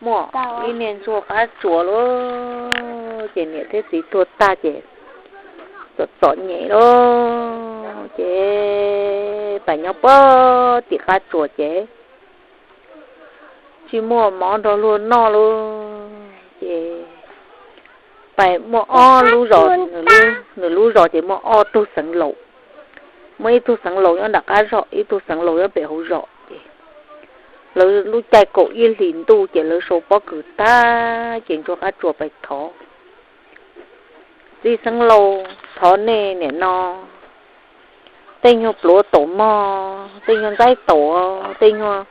Muaj ib niag ntsuag qab tsuas lauj, ces niam thiab txiv tuag tag ces txom txom nyem lauj, ces pais nyob puag tim qab tsuas ces tsis muaj mov nrog luag noj lauj, ces pais muaj ob lub zos, nws lub zos ces muaj ob tug xeev laus, muaj ib tug xeev laus nyob nram qab zos, ib tug xeev laus nyob pem hauv zos ces lawv lub caij kaum ib hlis ntuj ces lawv sau pob kws tag ces ntsuag qab tsuas pais thov, txiv xeev laus, thov nej niam no tej nyuag pluav taum mog, tej nyuag ntxaib taum, tej nyuag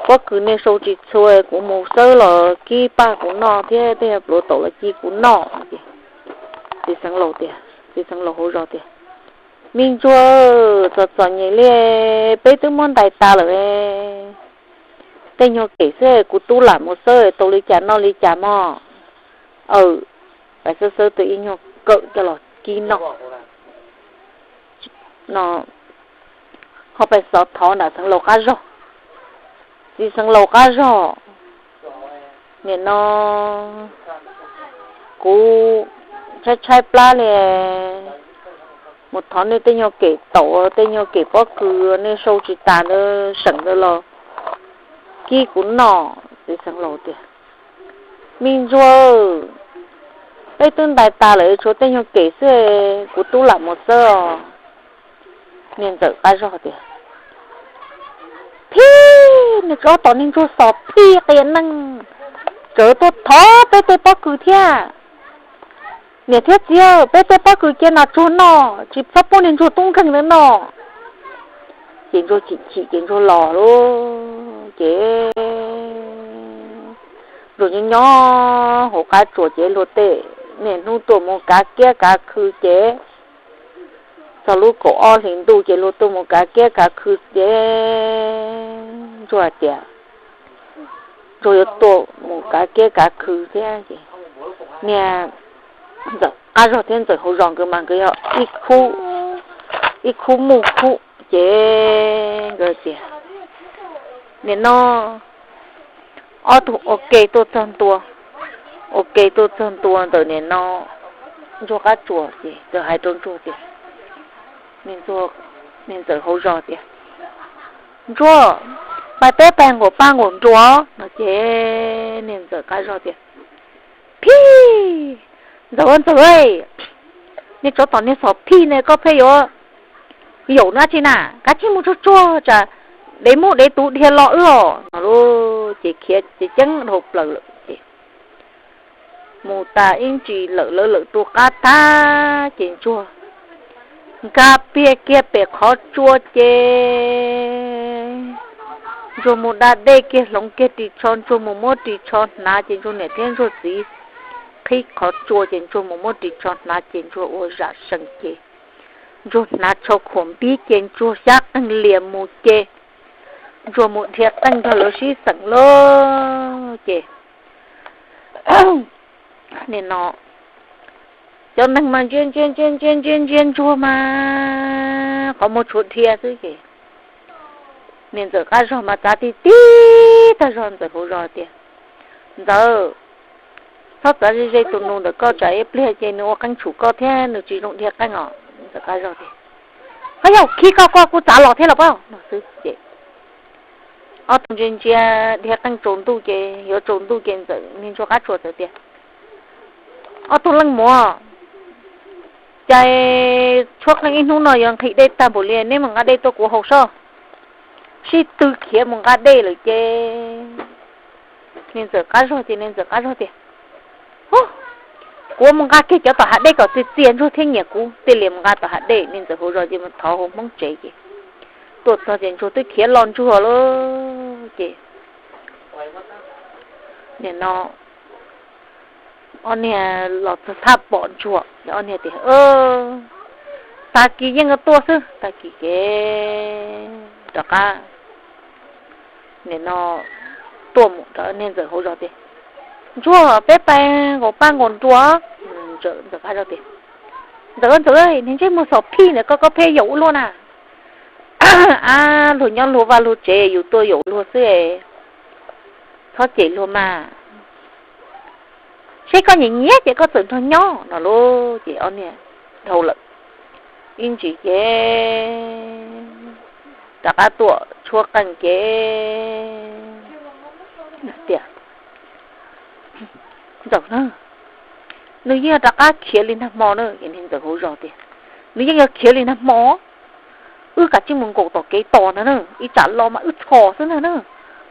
pob kws nej sau tsis txhua, kuv mus xawb los kib paj kuv noj thiab tej nyuag pluav taum los ci kuv noj. Txiv xeev laus tias, txiv xeev laus hauv zos tias, me ntsuag, txom txom nyem li, peb twb muab ntais tas lawm, tej nyuag kem xwb kuv tub lam mus xawb tau li cas noj li cas mog. Aw, pais xawb xawb tau ib nyuag kawm coj los kib noj no, ho pais xov thov nram xeev laus qab zog, txiv xeev laus qab zog, nim no kuv tshaib tshaib plab li, mus thov nej tej nyuag kem taum tej nyuag kem pob kws nej sau tsis tas ntawd seem ntawd los kib kuv noj. Txiv xeev laus tias, me ntsuag, peb twb ntais tas lawm tshuav tej nyuag kem xwb, kuv tub lam mus xawb os. Niag ntxawm qab zog tias, phij, nws tsob tom niag ntsuag xos phij qias neeg, tseem tuaj thov peb tej pob kws thiab. Niam thiab txiv, peb tej pob kws cia nas tsuag noj, tsis txhob pub niag ntsuag tub nkeeg ntawd noj. Ces ntsuag chim chim ces ntsuag los lauj, ces ntsuag nyob nyob hauv qab tsuas ces luag tej niaj hnub tuaj mus kav kiab kav khw ces txog lub kaum ob hlis ntuj ces luag tuaj mus kav kiab kav khw ces ntsuag hais tias ntsuag yuav tuaj mus kav kiab kav khw thiab ces niag ntxawm qab zog thiab ntxawm hauv zos nkawd mas nkawd yog ib khub muj khub ces nkawd tias, nim no ob tug ua ke tuaj txog ntua, ua ke tuaj txog ntua ntawm nim no ntsuag qab tsuas ces nkawd hais rau ntsuag tias, niag ntxawm hauv zos tias, ntsuag, pais peb pais nqaum paj nqaum nruas no ces niag ntxawm qab zog tias, phij, ntxawm ntxawm, niag tsov tom niag xos phij ne koj pheej yuav yaum nab tsi na, kav tsij mus tsuag tsuag tsam dev muab dev tus dhia los wb os no lauj. Ces khiav ceev ceev dhau plaws lawm ces mus tas ib ntsis lawm lawv lawm tu qab tag ces ntsuag nkag pliag kiag pem qhov tsua ces ntsuag mus da dej kiag hloov kiag ris tsho, ntsuag mus muab ris tsho hnav ces ntsuag niam thiab ntsuag txiv qhib qhov tsua ces ntsuag mus muab ris tsho hnav ces ntsuag ua zam sees ces ntsuag hnav tsho khuam npib ces ntsuag xyab qeej lias mus ces ntsuag mus dhia qeej nrog lawv sib xeem lauj ces nim no cov neeg mas ntsia ntsia ntsia ntsia ntsia ntsuag mas qhov muag tshuav dhia xwb ces niag ntxawm qab zog mas txav tib tib tag zog ntxawm hauv zos tias, ntxawm, txhob txav ze ze tus nus ntawm koj tsam ib pliag ces nws ua qeej tshum koj thiab nws tsis zoo dhia qeej os. Ntxawm qab zog tias, qab yog khi koj koj kuj txav los thiab los pab no xwb ces ob tug ntsia ntsia dhia qeej tsaus ntuj ces yuav tsaus ntuj ces ntxawm niag ntsuag qab tsuas txawm tias, ob tug leej muam, cas tshuab qeej ib hnub no yuav nqhis dej tag npaum li, neb mus nqa dej tuaj kuv haus sob. Sib tw khiav mus nqa dej lawm ces niag ntxawm qab zog ces niag ntxawm qab zog tias, kuv mus nqa kiag cov tom hav dej kom txias txias ntsuag thiaj nyiam kuv. Thiaj li mus nqa tom hav dej, niag ntxawm hauv zos ces mus thov hauv Hmoob tsev ces tuaj txog ces ntsuag twb khiav loj ntsuag lawm ces nim no ob niag los txog thaj pom ntsuag, ob niag tias, tag kis yeej tuaj xwb, tag kis ces rov qab nim no tuaj mus rau niag ntxawm hauv zos tias, ntsuag, peb pais nqaum paj nqaum nruas. Ntxawm qab zog tias, ntxawm ntxawm, niag ntsej muag xos phij ntawd koj koj pheej yaum ua luaj na. Ab, luag nyob luag vaj luag tsev yus tuaj yaum luag xwb. Koj cem luag mas, seb koj nyiam nyiam ces koj txawm nrog nyob no lauj. Ces ob niag dhau lawm, ib ntsis ces rov qab tuaj tshuab qeej ces tias, Ntxawm na, nws yeej rov qab khiav li nag hmo na. Ces niag ntxawm hauv zos tias, Nws yeej yog khiav li nag hmo, wb kav tsij mus nkaum tom kev tos ntag na, ib tsam los mas wb txhom xwb ntag na,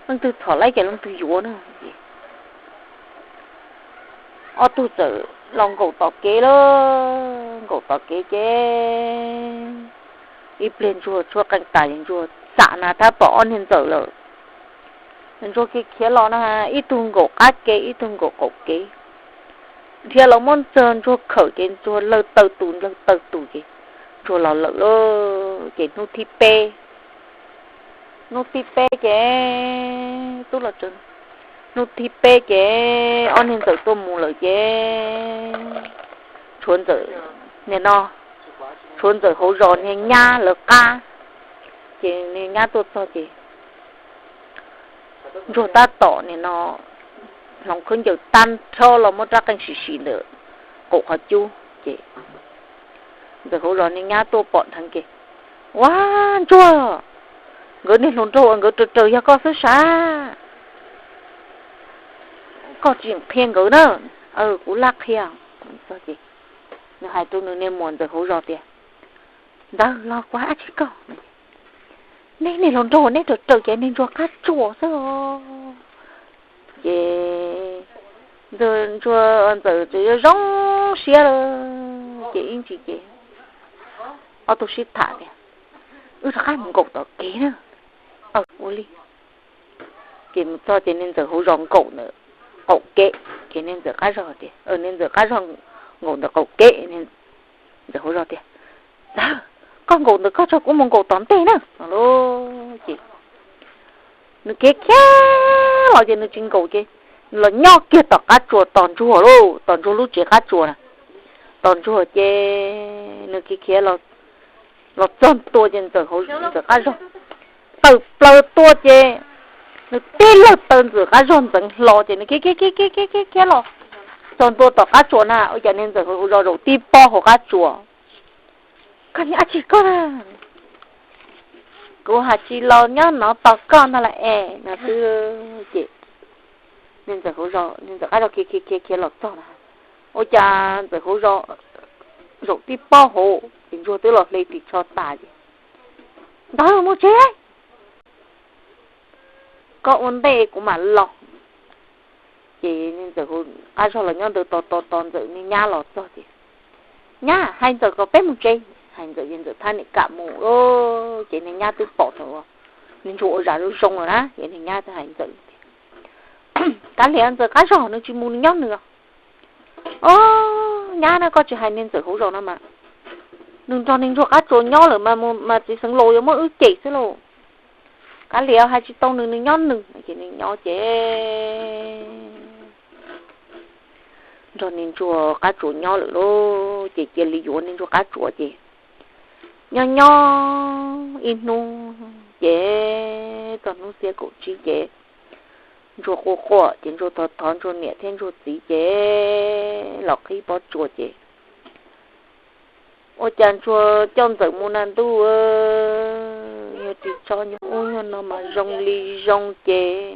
leej twg txhom laib ces leej twg yuav na. Ob tug txawm los nkaum tom kev lawm, nkaum tom kev ces ib pliag Ntsuag tshuab qeej tas, Ntsuag xam na thab pom ob niag ntxawm lawm. Ntsuag khiav khiav los na, ib tug nkaum qab kev ib tug nkaum qaum kev, dhia los muab Ntsuag khawm ces Ntsuag lawg taw tus lawg taw tus ces Ntsuag los lawm lauj. Ces hnub thib peb, hnub thib peb ces tub los tsev, hnub thib peb ces ob niag ntxawm tuaj mus lawm ces tshuav ntxawm, nim no tshuav ntxawm hauv zos niag nyab lawv qab. Ces niag nyab tuaj txog ces Ntsuag tab tom nim no hloov khaub ncaws tag nrho los muab rab qeej sim sim ntawm qaum qhov cub ces ntxawm hauv zos niag nyab tuaj pom dheev ces, Ua, Ntsuag, nkawd niag hluas nraug uas nkawd raws raws yog koj xwb sav, koj tsis qhia nkawd na. Kuv laj qhia. Nws hais rau nws niag muam ntxawm hauv zos tias, Ntxawm, los kuv hais dab tsi koj? Neb niag hluas nraug neb raws raws ces niag Ntsuag qab tsuas xwb os. Ces Ntsuag, ntxawm tseem yuav zoo siab lawm ces ib ntsis ces ob tug sib tham tias, Wb rov qab mus nkaum tom kev na. Ua li. Ces mus txog ces niag ntxawm hauv zos nkaum ntawm qaum kev. Ces niag ntxawm qab zog tias, niag ntxawm qab zog nkaum ntawm qaum kev, ntxawm hauv zos tias, Ntxawm, koj nkaum ntawm koj tso, kuv mus nkaum tom ntej na. Ces nws khiav khiav los ces nws tsis nkaum ces nws los nyob kiag tom qab tsuas tos Ntsuag lauj, tos Ntsuag lub tsev qab tsuas na, tos Ntsuag ces nws khiav khiav los txog ntua ces ntxawm, ntxawm qab zog tawm plaws tuaj ces nws tib lawg taw ntxawm qab zog ntxeev hlo ces nws khiav khiav khiav khiav khiav los txog ntua tom qab tsuas na, ua cas niag ntxawm hauv zos zaum tib pob hauv qab tsuas. Koj niag dab tsi koj na, kuv hais tsis los nyob no tos koj ntag las es no xwb. Ces niag ntxawm hauv zos, niag ntxawm qab zog khiav khiav khiav khiav los txog na, ua cas ntxawm hauv zos zaum tib pob hauv ces Ntsuag twb los hle ris tsho tas ces, Ntawd mus tsev, koj ua ntej kuv mam los. Ces niag ntxawm qab zog los nyob ntawd tos tos tos ntxawm niag nyab los txog ces, Nyab, hais ntxawm kom peb mus tsev. Hais ntxawm ces ntxawm thab niam kam mus lauj. Ces niag nyab twb pom thaum niag Ntsuag ua zam zoo zoo lawm na, ces niag nyab twb hais ntxawm, Kav liam ntxawm qab zog, nws tsis mus nws nyob nws os. Os, nyab na, koj tsis hais niag ntxawm hauv zos no mas, nws nrog niag Ntsuag qab tsuas nyob lawm mas txiv xeev laus yuav muab wb cem xwb lauj. Kav liam, hais tsis tau nws, nws nyob nws. Ces nws nyob ces nrog niag Ntsuag qab tsuas nyob lawm lauj. Ces cia li yuav niag Ntsuag qab tsuas ces nyob nyob ib hnub ces txog hnub xiab kaum tsib ces Ntsuag quaj quaj ces Ntsuag thov thov Ntsuag niam thiab Ntsuag txiv ces los qhib pob tsuas ces ua cas Ntsuag coj ntxawm mus na ntuj, yog ris tsho nyuag ub nyuag no mas zoo li zoo ces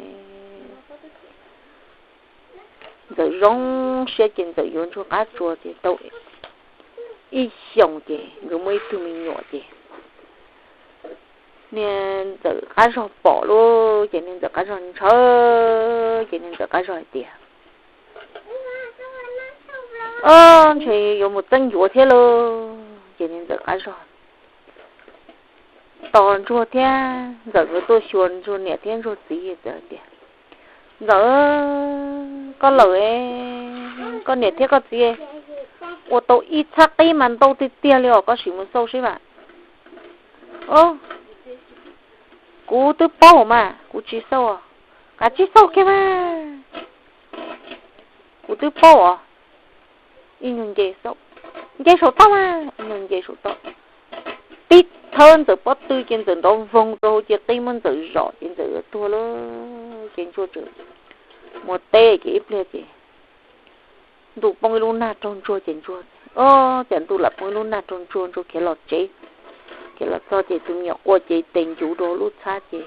ntxawm zoo siab ces ntxawm yuav Ntsuag qab tsuas ces tau ib xyoos ces nkawd muaj ib tug me nyuam ces niag ntxawm qab zog pom lauj, ces niag ntxawm qab zog ntshaw, ces niag ntxawm qab zog hais tias, Ob, ntshe yuav mus txeeb yuav thiab lauj. Ces niag ntxawm qab zog tos Ntsuag thiab ntxawm nkawd tuaj xyuas Ntsuag niam thiab Ntsuag txiv txawm hais tias, Ntxawm, koj lawm, koj niam thiab koj txiv ua tau ib txhab qib mas ntau tiag tiag li os, koj sim mus xauj seb mas. Kuv twb paub mas kuv tsis xauj, kav tsij xauj kiag mas. Kuv twb paub os. Ib nyuag nce xauj, nce saum toj mas, ib nyuag nce saum toj, tib thawb ntxawm pob tw ces ntxawm nrov voog rau hauv ces qib muab ntxawm zom ces ntxawm yuav tuag lauj. Ces Ntsuag tseem mus teb ces ib pliag ces ntuj poob ib lub nag raug ntsuag ces ntsuag, o, cas ntuj lam poob ib lub nag raug ntsuag, ntsuag khiav los tsev. Khiav los txog ces tus me nyuam quaj ces tes ncuv rau lub txhab ces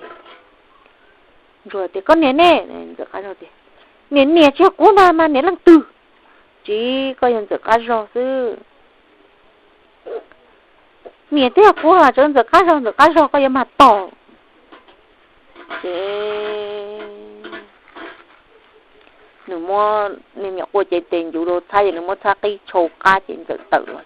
ntsuag tias, Koj niam ne? Ntxawm qab zog tias, Niam, niam tsis yog kuv ntag mas niam leej twg? Tsis, koj yog ntxawm qab zog xwb. Niam twb yog kuv, tseem ntxawm qab zog, ntxawm qab zog koj yuav mag tog. Ces nws muab, nws nyuam qhuav cev tes ncuv rau txhab ces nws muab txhab qib tshau qab ces ntxawm tawm los.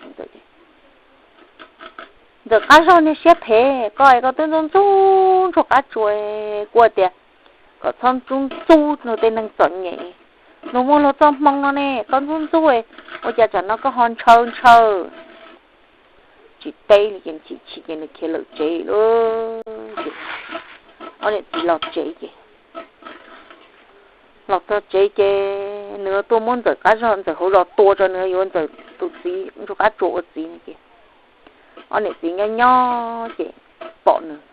Ntxawm qab zog niag siab phem, koj es koj twb ntxub ntxub ntsuag qab tsua, kuv tias kom txhob ntxub ntxub luag tej neeg txom nyem. Nus muaj luag txoj hmoo no ne, koj ntxub ntxub, ua cas tsam no koj ho ntshaw ntshaw? Tsis teb li ces chim chim ces nws khiav lawm tsev lawm. Ob niam txiv los tsev ces, los txog tsev ces nws tuaj muab ntxawm qab zog, ntxawm hauv zos tua tso, nws yuav ntxawm tus txiv ntsuag qab tsua ua txiv no ces ob niam txiv nyob nyob ces pom nws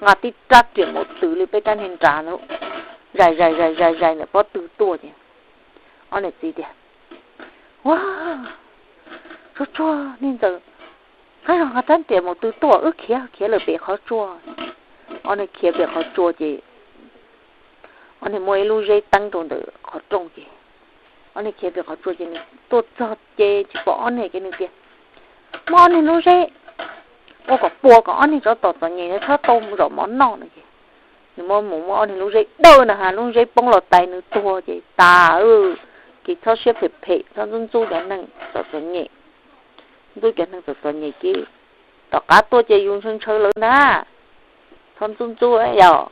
nqa tib rab riam maum tw li peb rab niag nrad ntawd, zais zais zais zais zais ntawm pob tw tuaj ces ob niam txiv tias, Ua, tsuag tsuag, niag ntxawm qab zog nqa rab riam maum tw tuaj, wb khiav khiav lawm pem qhov tsua. Ob niag khiav pem qhov tsua ces ob niag muaj ib lub zeb teeb rau ntawm qhov rooj ces ob niag khiav pem qhov tsua ces nws tuaj txog ces tsis pom ob niag ces nws tias, Muab ob niag lub zeb ua kom pua kom ob niag tsov tom txom nyem no txhob tau zaum mov noj no ces nws muab mus muab ob niag lub zeb dawj na has lub zeb poob los tais nws tuag ces tas. Ces txhob siab phem phem, txhob ntxub ntxub cov neeg txom txom nyem. Ntxub cov neeg txom txom nyem ces tom qab tuaj ces yus ntshaw ntshaw lawv na, txhob ntxub ntxub yom.